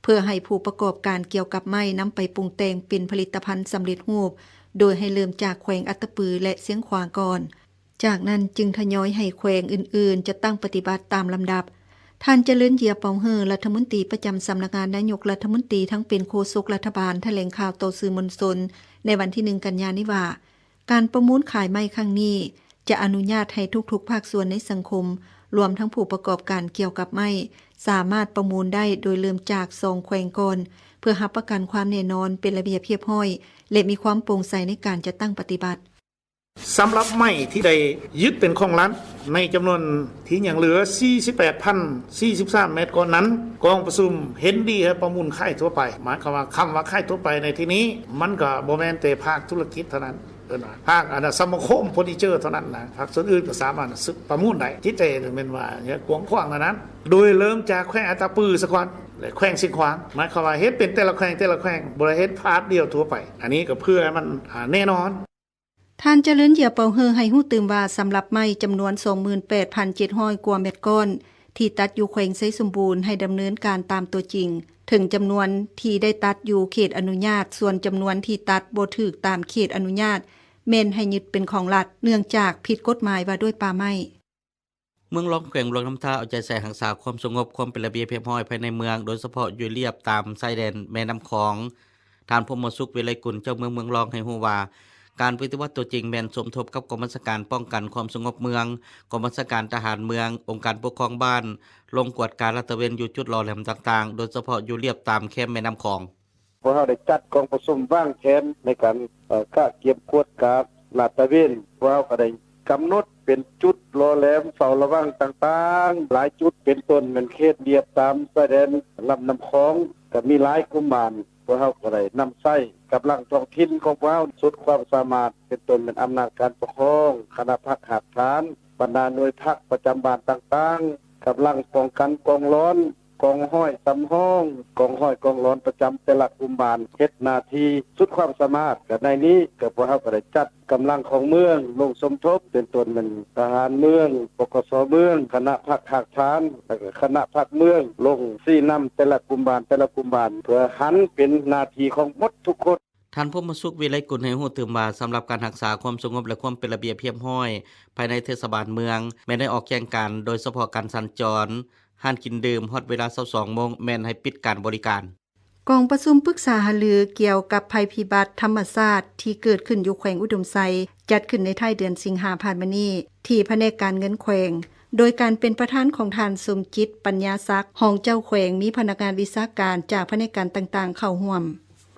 ເພື່ອໃຫ້ຜູ້ປະກອບການກ່ຽວກັບໄມ້ນຳໄປປຸງແຕ່ງເປັນຜະລິດຕະພັນສຳເລັດຮູບ, ໂດຍໃຫ້ເລີ່ມຈາກແຂວງອັດຕະປື ແລະ ຊຽງຂວາງກ່ອນ. ຈາກນັ້ນຈຶ່ງທະຍອຍໃຫ້ແຂວງອື່ນໆຈັດຕັ້ງປະຕິບັດຕາມລຳດັບ. ທ່ານ ຈະເລີນ ເຢຍເປົາເຮີ ລັດຖະມົນຕີປະຈຳສຳນັກງານນາຍົກລັດຖະມົນຕີ ທັງເປັນໂຄສົກລັດຖະບານ ຖະແຫຼງຂ່າວຕໍ່ສື່ມວນຊົນໃນວັນທີໜຶ່ງ ກັນຍານີ້ວ່າ, ການປະມູນຂາຍໄມ້ຄັ້ງນີ້ ຈະອະນຸຍາດໃຫ້ທຸກໆພາກສ່ວນໃນສັງຄົມ, ລວມທັງຜູ້ປະກອບການກ່ຽວກັບໄມ້, ສາມາດປະມູນໄດ້ໂດຍເລີ່ມຈາກສອງແຂວງກ່ອນ, ເພື່ອຮັບປະກັນຄວາມແນ່ນອນ, ເປັນລະບຽບຮຽບຮ້ອຍ ແລະ ມີຄວາມໂປ່ງໃສໃນການຈັດຕັ້ງປະຕິບັດ. ສຳລັບໄມ້ທີ່ໄດ້ຍຶດເປັນຂອງລັດໃນຈຳນວນທີ່ຍັງເຫຼືອສີ່ສິບແປດພັນສີ່ສິບສາມແມັດກ້ອນນັ້ນ, ກອງປະຊຸມເຫັນດີໃຫ້ປະມູນຂາຍທົ່ວໄປ. ໝາຍຄວາມວ່າ ຄຳວ່າຂາຍທົ່ວໄປໃນທີ່ນີ້ ມັນກໍບໍ່ແມ່ນແຕ່ພາກທຸລະກິດເທົ່ານັ້ນ, ເອີ້ນວ່າພາກອັນສະມາຄົມເຟີນີເຈີເທົ່ານັ້ນນະ, ພາກສ່ວນອື່ນກໍສາມາດປະມູນໄດ້. ຈິດໃຈແມ່ນວ່າກວ້າງຂວາງເທົ່ານັ້ນ, ໂດຍເລີ່ມຈາກແຂວງອັດຕະປືສາກ່ອນ ແລະ ແຂວງຊຽງຂວາງ. ໝາຍຄວາມວ່າເຮັດເປັນແຕ່ລະແຂວງ, ແຕ່ລະແຂວງ, ບໍ່ໄດ້ເຮັດພາບດຽວທົ່ວໄປ. ອັນນີ້ກໍເພື່ອໃຫ້ມັນແນ່ນອນ. ທ່ານ ຈະເລີນ ເຢຍເປົາເຮີ ໃຫ້ຮູ້ຕື່ມວ່າ ສຳລັບໄມ້ຈຳນວນສອງໝື່ນແປດພັນເຈັດຮ້ອຍກວ່າແມັດກ້ອນ ທີ່ຕັດຢູ່ແຂວງໄຊສົມບູນ ໃຫ້ດຳເນີນການຕາມຕົວຈິງ ເຖິງຈຳນວນທີ່ໄດ້ຕັດຢູ່ເຂດອະນຸຍາດ, ສ່ວນຈຳນວນທີ່ຕັດບໍ່ຖືກຕາມເຂດອະນຸຍາດ ແມ່ນໃຫ້ຍຶດເປັນຂອງລັດ ເນື່ອງຈາກຜິດກົດໝາຍວ່າດ້ວຍປ່າໄມ້. ເມືອງລອງ ແຂວງຫຼວງນ້ຳທາ ເອົາໃຈໃສ່ຮັກສາຄວາມສະຫງົບ, ຄວາມເປັນລະບຽບຮຽບຮ້ອຍພາຍໃນເມືອງ, ໂດຍສະເພາະຢູ່ລຽບຕາມຊາຍແດນແມ່ນ້ຳຂອງ. ທ່ານ ພົມມະສຸກ ວິໄລກຸນ ເຈົ້າເມືອງເມືອງລອງ ໃຫ້ຮູ້ວ່າ ການປະຕິບັດຕົວຈິງແມ່ນສົມທົບກັບກອງບັນຊາການປ້ອງກັນຄວາມສະຫງົບເມືອງ, ກອງບັນຊາການທະຫານເມືອງ, ອົງການປົກຄອງບ້ານ ລົງກວດກາລາດຕະເວນຢູ່ຈຸດຫຼໍ່ແຫຼມຕ່າງໆ, ໂດຍສະເພາະຢູ່ລຽບຕາມແຄມແມ່ນ້ຳຂອງ. ພວກເຮົາໄດ້ຈັດກອງປະຊຸມວາງແຜນໃນການ ເອີ ກະກຽມກວດກາລາດຕະເວນ. ພວກເຮົາກໍໄດ້ກຳນົດເປັນຈຸດຫຼໍ່ແຫຼມເຝົ້າລະວັງຕ່າງໆ ຫຼາຍຈຸດ ເປັນຕົ້ນແມ່ນເຂດລຽບຕາມຊາຍແດນລຳນ້ຳຂອງ ກໍມີຫຼາຍກຸ່ມບ້ານ. ພວກເຮົາກໍໄດ້ນຳໃຊ້ກຳລັງທ້ອງຖິ່ນຂອງພວກເຮົາສຸດຄວາມສາມາດ ເປັນຕົ້ນແມ່ນອຳນາດການປົກຄອງ, ຄະນະພັກຮາກຖານ, ບັນດາໜ່ວຍພັກປະຈຳບ້ານຕ່າງໆ, ກຳລັງປ້ອງກັນກອງຫຼອນ, ກອງຮ້ອຍສຳຮອງ, ກອງຮ້ອຍກອງຫຼອນປະຈຳແຕ່ລະກຸ່ມບ້ານ ເຮັດໜ້າທີ່ສຸດຄວາມສາມາດ. ກະໃນນີ້ກະພວກເຮົາກະໄດ້ຈັດກຳລັງຂອງເມືອງລົງສົມທົບ ເປັນຕົ້ນແມ່ນທະຫານເມືອງ, ປກສ ເມືອງ, ຄະນະພັກຮາກຖານ ແລະກະຄະນະພັກເມືອງ ລົງຊີ້ນຳແຕ່ລະກຸ່ມບ້ານ, ແຕ່ລະກຸ່ມບ້ານ ເພື່ອຫັນເປັນໜ້າທີ່ຂອງໝົດທຸກຄົນ. ທ່ານ ພົມມະສຸກ ວິໄລກຸນ ໃຫ້ຮູ້ຕື່ມວ່າ ສຳລັບການຮັກສາຄວາມສະຫງົບ ແລະ ຄວາມເປັນລະບຽບຮຽບຮ້ອຍ ພາຍໃນເທດສະບານເມືອງ ແມ່ນໄດ້ອອກແຈ້ງການ ໂດຍສະເພາະການສັນຈອນ, ຮ້ານກິນດື່ມ ຮອດເວລາຊາວສອງໂມງ ແມ່ນໃຫ້ປິດການບໍລິການ. ກອງປະຊຸມປຶກສາຫາລືກ່ຽວກັບໄພພິບັດທຳມະຊາດທີ່ເກີດຂຶ້ນຢູ່ແຂວງອຸດົມໄຊ ຈັດຂຶ້ນໃນທ້າຍເດືອນສິງຫາຜ່ານມານີ້ ທີ່ພະແນກການເງິນແຂວງ ໂດຍການເປັນປະທານຂອງທ່ານ ສົມຈິດ ປັນຍາສັກ ຮອງເຈົ້າແຂວງ, ມີພະນັກງານວິຊາການຈາກພະແນກການຕ່າງໆເຂົ້າຮ່ວມ.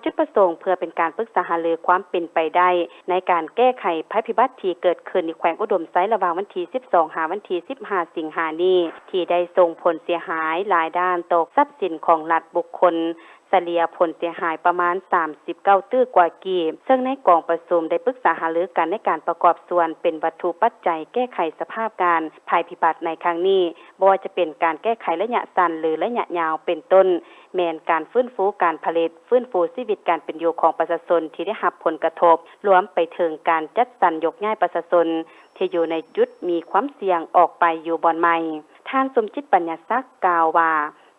ຈຸດປະສົງເພື່ອເປັນການປຶກສາຫາລືຄວາມເປັນໄປໄດ້ໃນການແກ້ໄຂໄພພິບັດທີ່ເກີດຂຶ້ນຢູ່ແຂວງອຸດົມໄຊ ລະຫວ່າງວັນທີສິບສອງ ຫາວັນທີສິບຫ້າ ສິງຫານີ້ ທີ່ໄດ້ສົ່ງຜົນເສຍຫາຍຫຼາຍດ້ານຕໍ່ຊັບສິນຂອງລັດ, ບຸກຄົນ ສະເລ່ຍຜົນເສຍຫາຍປະມານສາມສິບເກົ້າຕື້ກວ່າກີບ, ເຊິ່ງໃນກອງປະຊຸມໄດ້ປຶກສາຫາລືກັນໃນການປະກອບສ່ວນເປັນວັດຖຸປັດໄຈແກ້ໄຂສະພາບການໄພພິບັດໃນຄັ້ງນີ້, ບໍ່ວ່າຈະເປັນການແກ້ໄຂໄລຍະສັ້ນ ຫຼື ໄລຍະຍາວ ເປັນຕົ້ນ ແມ່ນການຟື້ນຟູການຜະລິດ, ຟື້ນຟູຊີວິດການເປັນຢູ່ຂອງປະຊາຊົນທີ່ໄດ້ຮັບຜົນກະທົບ, ລວມໄປເຖິງການຈັດສັນຍົກຍ້າຍປະຊາຊົນທີ່ຢູ່ໃນຈຸດມີຄວາມສ່ຽງອອກໄປຢູ່ບ່ອນໃໝ່. ທ່ານ ສົມຈິດ ປັນຍາສັກ ກ່າວວ່າ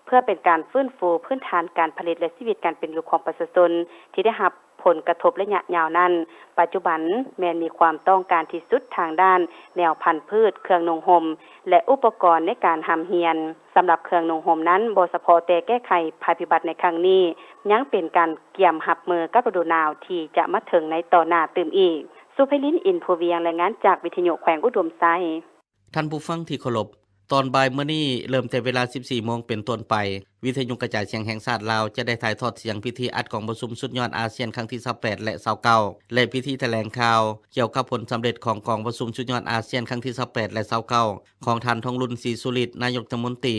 ເພື່ອເປັນການຟື້ນຟູພື້ນຖານການຜະລິດ ແລະ ຊີວິດການເປັນຢູ່ຂອງປະຊາຊົນທີ່ໄດ້ຮັບຜົນກະທົບໄລຍະຍາວນັ້ນ, ປັດຈຸບັນແມ່ນມີຄວາມຕ້ອງການທີ່ສຸດທາງດ້ານແນວພັນພືດ, ເຄື່ອງນຸ່ງຫົ່ມ ແລະ ອຸປະກອນໃນການຮ່ຳຮຽນ. ສຳລັບເຄື່ອງນຸ່ງຫົ່ມນັ້ນ ບໍ່ສະເພາະແຕ່ແກ້ໄຂໄພພິບັດໃນຄັ້ງນີ້, ຍັງເປັນການກຽມຮັບມືກັບລະດູໜາວທີ່ຈະມາເຖິງໃນຕໍ່ໜ້າຕື່ມອີກ. ສຸໄພລິນ ອິນພູວຽງ ລາຍງານຈາກວິທະຍຸແຂວງອຸດົມໄຊ. ທ່ານຜູ້ຟັງທີ່ເຄົາລົບ, ຕອນບ່າຍມື້ນີ້ ເລີ່ມແຕ່ເວລາສິບສີ່ໂມງເປັນຕົ້ນໄປ, ວິທະຍຸກະຈາຍສຽງແຫ່ງຊາດລາວ ຈະໄດ້ຖ່າຍທອດສຽງພິທີອັດກອງປະຊຸມສຸດຍອດອາຊຽນຄັ້ງທີຊາວແປດ ແລະ ຊາວເກົ້າ ແລະ ພິທີຖະແຫຼງຂ່າວກ່ຽວກັບຜົນສຳເລັດຂອງກອງປະຊຸມສຸດຍອດອາຊຽນຄັ້ງທີຊາວແປດ ແລະ ຊາວເກົ້າ ຂອງທ່ານ ທອງລຸນ ສີສຸລິດ ນາຍົກລັດຖະມົນຕີ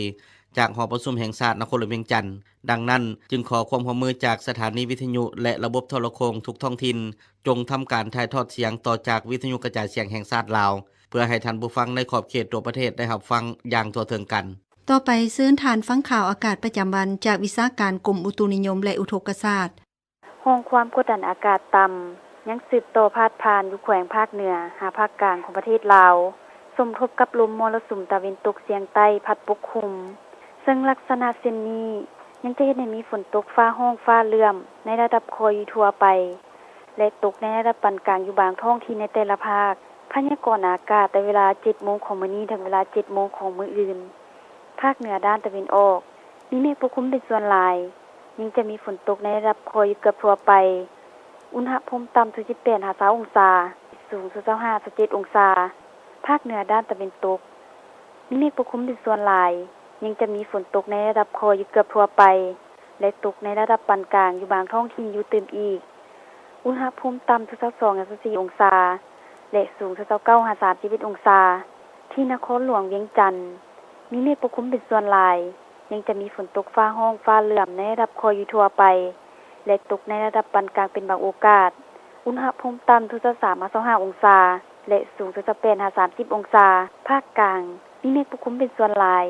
ຈາກຫໍປະຊຸມແຫ່ງຊາດນະຄອນຫຼວງວຽງຈັນ. ດັ່ງນັ້ນ, ຈຶ່ງຂໍຄວາມຮ່ວມມືຈາກສະຖານີວິທະຍຸ ແລະ ລະບົບໂທລະໂຄ່ງທຸກທ້ອງຖິ່ນ, ຈົ່ງທຳການຖ່າຍທອດສຽງຕໍ່ຈາກວິທະຍຸກະຈາຍສຽງແຫ່ງຊາດລາວ, ເພື່ອໃຫ້ທ່ານຜູ້ຟັງໃນຂອບເຂດທົ່ວປະເທດໄດ້ຮັບຟັງຢ່າງທົ່ວເຖິງກັນ. ຕໍ່ໄປເຊີນທ່ານຟັງຂ່າວອາກາດປະຈຳວັນຈາກວິຊາການກົມອຸຕຸນິຍົມ ແລະ ອຸທົກກະສາດ. ຮ່ອງຄວາມກົດດັນອາກາດຕ່ຳຍັງສືບຕໍ່ພາດຜ່ານຢູ່ແຂວງພາກເໜືອຫາພາກກາງຂອງປະເທດລາວ, ສົມທົບກັບລົມມໍລະສຸມຕາເວັນຕົກສຽງໃຕ້ພັດປົກຄຸມ, ເຊິ່ງລັກສະນະເຊັ່ນນີ້ຍັງຈະເຮັດໃຫ້ມີຝົນຕົກຟ້າຮ້ອງຟ້າເຫຼື້ອມໃນລະດັບຄ່ອຍຢູ່ທົ່ວໄປ ແລະ ຕົກໃນລະດັບປານກາງຢູ່ບາງທ້ອງຖິ່ນໃນແຕ່ລະພາກ. ພະຍາກອນອາກາດແຕ່ເວລາເຈັດໂມງຂອງມື້ນີ້ເຖິງເວລາເຈັດໂມງຂອງມື້ອື່ນ, ພາກເໜືອດ້ານຕາເວັນອອກ ມີເມກປົກຄຸມເປັນສ່ວນຫຼາຍ, ຍັງຈະມີຝົນຕົກໃນລະດັບຄ່ອຍຢູ່ເກືອບທົ່ວໄປ. ອຸນຫະພູມຕ່ຳສຸດສິບແປດຫາຊາວອົງສາ, ສູງສຸດຊາວຫ້າຫາຊາວເຈັດອົງສາ. ພາກເໜືອດ້ານຕາເວັນຕົກ ມີເມກປົກຄຸມເປັນສ່ວນຫຼາຍ, ຍັງຈະມີຝົນຕົກໃນລະດັບຄ່ອຍຢູ່ເກືອບທົ່ວໄປ ແລະ ຕົກໃນລະດັບປານກາງຢູ່ບາງທ້ອງຖິ່ນຢູ່ຕື່ມອີກ. ອຸນຫະພູມຕ່ຳສຸດຊາວສອງຫາຊາວສີ່ອົງສາ ແລະ ສູງສຸດຊາວເກົ້າຫາສາມສິບເອັດອົງສາ. ທີ່ນະຄອນຫຼວງວຽງຈັນ ມີເມກປົກຄຸມເປັນສ່ວນຫຼາຍ, ຍັງຈະມີຝົນຕົກຟ້າຮ້ອງຟ້າເຫຼື້ອມໃນລະດັບຄ່ອຍຢູ່ທົ່ວໄປ ແລະ ຕົກໃນລະດັບປານກາງເປັນບາງໂອກາດ. ອຸນຫະພູມຕ່ຳສຸດຊາວສາມຫາຊາວຫ້າອົງສາ ແລະ ສູງສຸດຊາວແປດຫາສາມສິບອົງສາ. ພາກກາງ ມີເມກປົກຄຸມເປັນສ່ວນຫຼາຍ,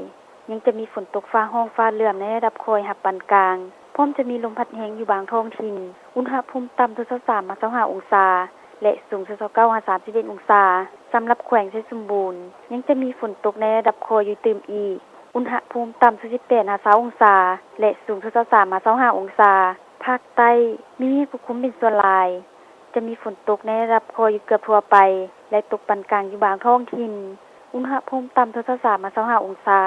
ຍັງຈະມີຝົນຕົກຟ້າຮ້ອງຟ້າເຫຼື້ອມໃນລະດັບຄ່ອຍຫາປານກາງ, ພ້ອມຈະມີລົມພັດແຮງຢູ່ບາງທ້ອງຖິ່ນ. ອຸນຫະພູມຕ່ຳສຸດຊາວສາມຫາຊາວຫ້າອົງສາ ແລະ ສູງສຸດຊາວເກົ້າຫາສາມສິບເອັດອົງສາ. ສຳລັບແຂວງໄຊສົມບູນ ຍັງຈະມີຝົນຕົກໃນລະດັບຄ່ອຍຢູ່ຕື່ມອີກ. ອຸນຫະພູມຕ່ຳສຸດສິບແປດຫາຊາວອົງສາ ແລະ ສູງສຸດຊາວສາມຫາຊາວຫ້າອົງສາ. ພາກໃຕ້ ມີເມກປົກຄຸມເປັນສ່ວນຫຼາຍ, ຈະມີຝົນຕົກໃນລະດັບຄ່ອຍຢູ່ເກືອບທົ່ວໄປ ແລະ ຕົກປານກາງຢູ່ບາງທ້ອງຖິ່ນ. ອຸນຫະພູມຕ່ຳສຸດຊາວສາມຫາຊາວຫ້າອົງສາ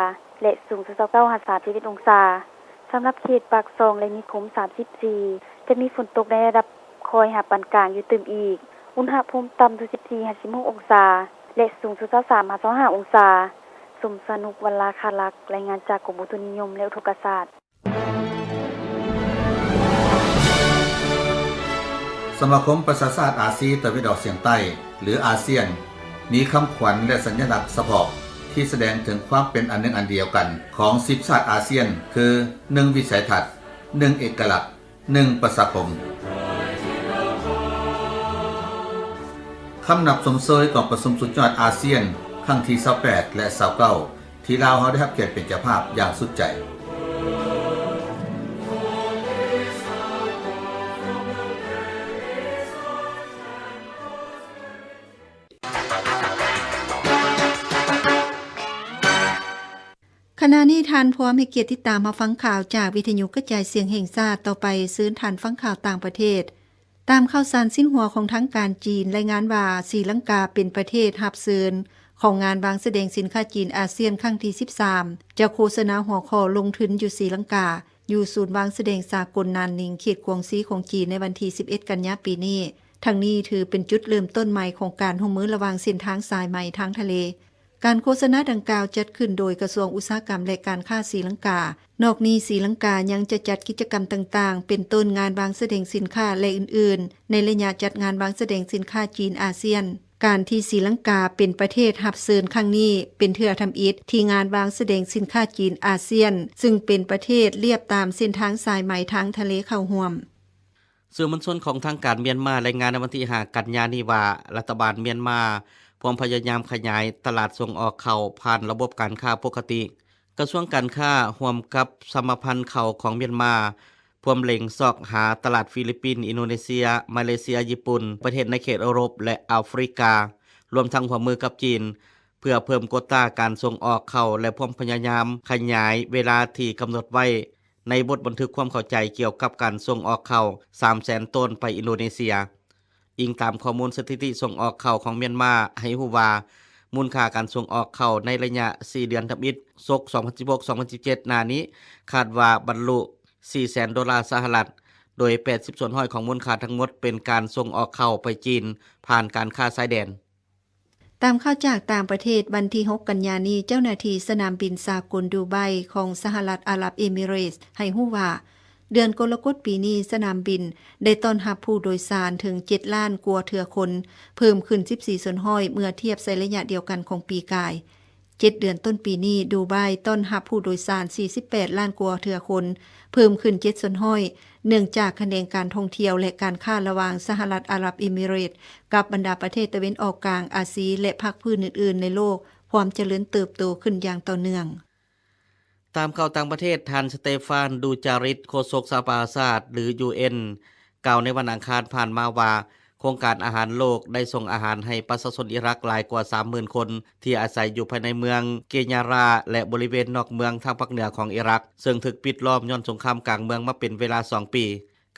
ແລະ ສູງສຸດຊາວເກົ້າຫາສາມສິບເອັດອົງສາ. ສຳລັບເຂດປາກຊ່ອງ ແລະ ນິຄົມສາມສິບສີ່ ຈະມີຝົນຕົກໃນລະດັບຄ່ອຍຫາປານກາງຢູ່ຕື່ມອີກ. ອຸນຫະພູມຕ່ຳສຸດສິບສີ່ຫາສິບຫົກອົງສາ ແລະ ສູງສຸດຊາວສາມຫາຊາວຫ້າອົງສາ. ສົມສະໜຸກ ວັນລາຄາລັກ, ລາຍງານຈາກກົມອຸຕຸນິຍົມ ແລະ ອຸທົກກະສາດ. ສະມາຄົມປະຊາຊາດອາຊີຕາເວັນອອກສຽງໃຕ້ ຫຼື ອາຊຽນ ມີຄຳຂວັນ ແລະ ສັນຍະລັກສະເພາະທີ່ສະແດງເຖິງຄວາມເປັນອັນໜຶ່ງອັນດຽວກັນຂອງສິບຊາດອາຊຽນ ຄື ໜຶ່ງ ວິໄສທັດ, ໜຶ່ງ ເອກະລັກ, ໜຶ່ງ ປະຊາຄົມ. ຄຳນັບຊົມເຊີຍກອງປະຊຸມສຸດຍອດອາຊຽນ ຄັ້ງທີຊາວແປດ ແລະ ຊາວເກົ້າ ທີ່ລາວເຮົາໄດ້ຮັບກຽດເປັນເຈົ້າພາບຢ່າງສຸດໃຈ. ຂະນະນີ້ທ່ານພ້ອມໃຫ້ກຽດຕິດຕາມຮັບຟັງຂ່າວຈາກວິທະຍຸກະຈາຍສຽງແຫ່ງຊາດ. ຕໍ່ໄປເຊີນທ່ານຟັງຂ່າວຕ່າງປະເທດ. ຕາມຂ່າວສານຊິນຫົວຂອງທາງການຈີນລາຍງານວ່າ ສີລັງກາເປັນປະເທດຮັບເຊີນຂອງງານວາງສະແດງສິນຄ້າຈີນອາຊຽນຄັ້ງທີສິບສາມ ຈະໂຄສະນາຫົວຂໍ້ລົງທຶນຢູ່ສີລັງກາ ຢູ່ສູນວາງສະແດງສາກົນນານນິງ ເຂດກວາງຊີຂອງຈີນ ໃນວັນທີສິບເອັດ ກັນຍາປີນີ້. ທັງນີ້ຖືເປັນຈຸດເລີ່ມຕົ້ນໃໝ່ຂອງການຮ່ວມມືລະຫວ່າງເສັ້ນທາງສາຍໄໝທາງທະເລ. ການໂຄສະນາດັ່ງກ່າວຈັດຂຶ້ນໂດຍກະຊວງອຸດສາຫະກຳ ແລະ ການຄ້າສີລັງກາ. ນອກນີ້, ສີລັງກາຍັງຈະຈັດກິດຈະກຳຕ່າງໆ ເປັນຕົ້ນງານວາງສະແດງສິນຄ້າ ແລະ ອື່ນໆ ໃນໄລຍະຈັດງານວາງສະແດງສິນຄ້າຈີນອາຊຽນ. ການທີ່ສີລັງກາເປັນປະເທດຮັບເຊີນຄັ້ງນີ້ ເປັນເທື່ອທຳອິດທີ່ງານວາງສະແດງສິນຄ້າຈີນອາຊຽນ ຊຶ່ງເປັນປະເທດລຽບຕາມເສັ້ນທາງສາຍໄໝທາງທະເລເຂົ້າຮ່ວມ. ສື່ມວນຊົນຂອງທາງການມຽນມາລາຍງານໃນວັນທີຫ້າ ກັນຍານີ້ວ່າ ລັດຖະບານມຽນມາພວມພະຍາຍາມຂະຫຍາຍຕະຫຼາດສົ່ງອອກເຂົ້າຜ່ານລະບົບການຄ້າປົກກະຕິ. ກະຊວງການຄ້າຮ່ວມກັບສະມາພັນເຂົ້າຂອງມຽນມາ ພວມເລັງຊອກຫາຕະຫຼາດຟີລິບປິນ, ອິນໂດເນເຊຍ, ມາເລເຊຍ, ຍີ່ປຸ່ນ, ປະເທດໃນເຂດເອີຣົບ ແລະ ອາຟຣິກາ, ລວມທັງຮ່ວມມືກັບຈີນ ເພື່ອເພີ່ມໂກຕ້າການສົ່ງອອກເຂົ້າ ແລະ ພວມພະຍາຍາມຂະຫຍາຍເວລາທີ່ກຳນົດໄວ້ ໃນບົດບັນທຶກຄວາມເຂົ້າໃຈກ່ຽວກັບການສົ່ງອອກເຂົ້າ ສາມແສນໂຕນໄປອິນໂດເນເຊຍ. ອີງຕາມຂໍ້ມູນສະຖິຕິສົ່ງອອກເຂົ້າຂອງມຽນມາໃຫ້ຮູ້ວ່າ ມູນຄ່າການສົ່ງອອກເຂົ້າໃນໄລຍະສີ່ເດືອນທຳອິດ ສົກ ສອງພັນສິບຫົກ ສອງພັນສິບເຈັດ ໜ້ານີ້ ຄາດວ່າບັນລຸສີ່ແສນໂດລາສະຫະລັດ, ໂດຍແປດສິບສ່ວນຮ້ອຍຂອງມູນຄ່າທັງໝົດເປັນການສົ່ງອອກເຂົ້າໄປຈີນຜ່ານການຄ້າຊາຍແດນ. ຕາມຂ່າວຈາກຕ່າງປະເທດ, ວັນທີຫົກ ກັນຍານີ້, ເຈົ້າໜ້າທີ່ສະໜາມບິນສາກົນດູໄບຂອງສະຫະລັດອາຣັບເອມິເຣດໃຫ້ຮູ້ວ່າ ເດືອນກໍລະກົດປີນີ້, ສະໜາມບິນໄດ້ຕ້ອນຮັບຜູ້ໂດຍສານເຖິງເຈັດລ້ານກວ່າເທື່ອຄົນ, ເພີ່ມຂຶ້ນສິບສີ່ສ່ວນຮ້ອຍເມື່ອທຽບໃສ່ໄລຍະດຽວກັນຂອງປີກາຍ. ເຈັດເດືອນຕົ້ນປີນີ້, ດູໄບຕ້ອນຮັບຜູ້ໂດຍສານສີ່ສິບແປດລ້ານກວ່າເທື່ອຄົນ, ເພີ່ມຂຶ້ນເຈັດສ່ວນຮ້ອຍ, ເນື່ອງຈາກຂະແໜງການທ່ອງທ່ຽວ ແລະ ການຄ້າລະຫວ່າງສະຫະລັດອາຣັບເອມິເຣດ ກັບບັນດາປະເທດຕາເວັນອອກກາງ, ອາຊີ ແລະ ພາກພື້ນອື່ນໆໃນໂລກ ພວມຈະເລີນເຕີບໂຕຂຶ້ນຢ່າງຕໍ່ເນື່ອງ. ຕາມຂ່າວຕ່າງປະເທດ, ທ່ານ ສະເຕຟານ ດູຈາຣິດ ໂຄສົກສະຫະປະຊາຊາດ ຫຼື ຢູເອັນ ກ່າວໃນວັນອັງຄານຜ່ານມາວ່າ ໂຄງການອາຫານໂລກໄດ້ສົ່ງອາຫານໃຫ້ປະຊາຊົນອີຣັກຫຼາຍກວ່າສາມໝື່ນຄົນ ທີ່ອາໄສຢູ່ພາຍໃນເມືອງເກຍາຣາ ແລະ ບໍລິເວນນອກເມືອງທາງພາກເໜືອຂອງອີຣັກ, ເຊິ່ງຖືກປິດລ້ອມຍ້ອນສົງຄາມກາງເມືອງມາເປັນເວລາສອງປີ.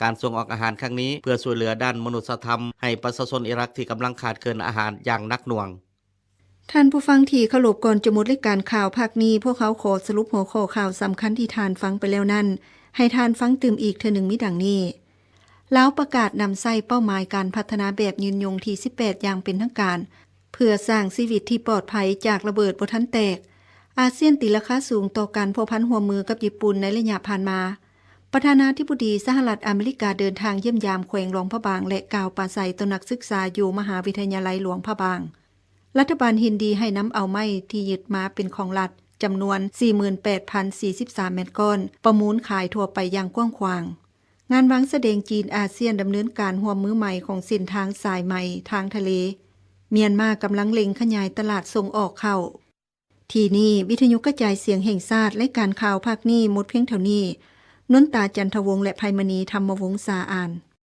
ການສົ່ງອອກອາຫານຄັ້ງນີ້ ເພື່ອຊ່ວຍເຫຼືອດ້ານມະນຸດສະທຳໃຫ້ປະຊາຊົນອີຣັກທີ່ກຳລັງຂາດເຂີນອາຫານຢ່າງໜັກໜ່ວງ. ທ່ານຜູ້ຟັງທີ່ເຄົາລົບ, ກ່ອນຈະໝົດລາຍການຂ່າວພາກນີ້, ພວກເຮົາຂໍສະຫຼຸບຫົວຂໍ້ຂ່າວສຳຄັນທີ່ທ່ານຟັງໄປແລ້ວນັ້ນ ໃຫ້ທ່ານຟັງຕື່ມອີກເທື່ອໜຶ່ງມີດັ່ງນີ້. ລາວປະກາດນຳໃຊ້ເປົ້າໝາຍການພັດທະນາແບບຍືນຍົງທີສິບແປດຢ່າງເປັນທາງການ ເພື່ອສ້າງຊີວິດທີ່ປອດໄພຈາກລະເບີດບໍ່ທັນແຕກ. ອາຊຽນຕີລາຄາສູງຕໍ່ການພົວພັນຮ່ວມມືກັບຍີ່ປຸ່ນໃນໄລຍະຜ່ານມາ. ປະທານາທິບໍດີສະຫະລັດອາເມລິກາເດີນທາງຢ້ຽມຢາມແຂວງຫຼວງພະບາງ ແລະ ກ່າວປາໄສຕໍ່ນັກສຶກສາຢູ່ມະຫາວິທະຍາໄລຫຼວງພະບາງ. ລັດຖະບານເຫັນດີໃຫ້ນຳເອົາໄມ້ທີ່ຍຶດມາເປັນຂອງລັດ ຈຳນວນສີ່ໝື່ນແປດພັນສີ່ສິບສາມແມັດກ້ອນ ປະມູນຂາຍທົ່ວໄປຢ່າງກວ້າງຂວາງ. ງານວາງສະແດງຈີນອາຊຽນດຳເນີນການຮ່ວມມືໃໝ່ຂອງເສັ້ນທາງສາຍໄໝທາງທະເລ. ມຽນມາກຳລັງເລັ່ງຂະຫຍາຍຕະຫຼາດສົ່ງອອກເຂົ້າ. ທີ່ນີ້ ວິທະຍຸກະຈາຍສຽງແຫ່ງຊາດ ລາຍການຂ່າວພາກນີ້ໝົດພຽງເທົ່ານີ້. ນົນຕາ ຈັນທະວົງ ແລະ ໄພມະນີ ທຳມະວົງສາອ່ານ.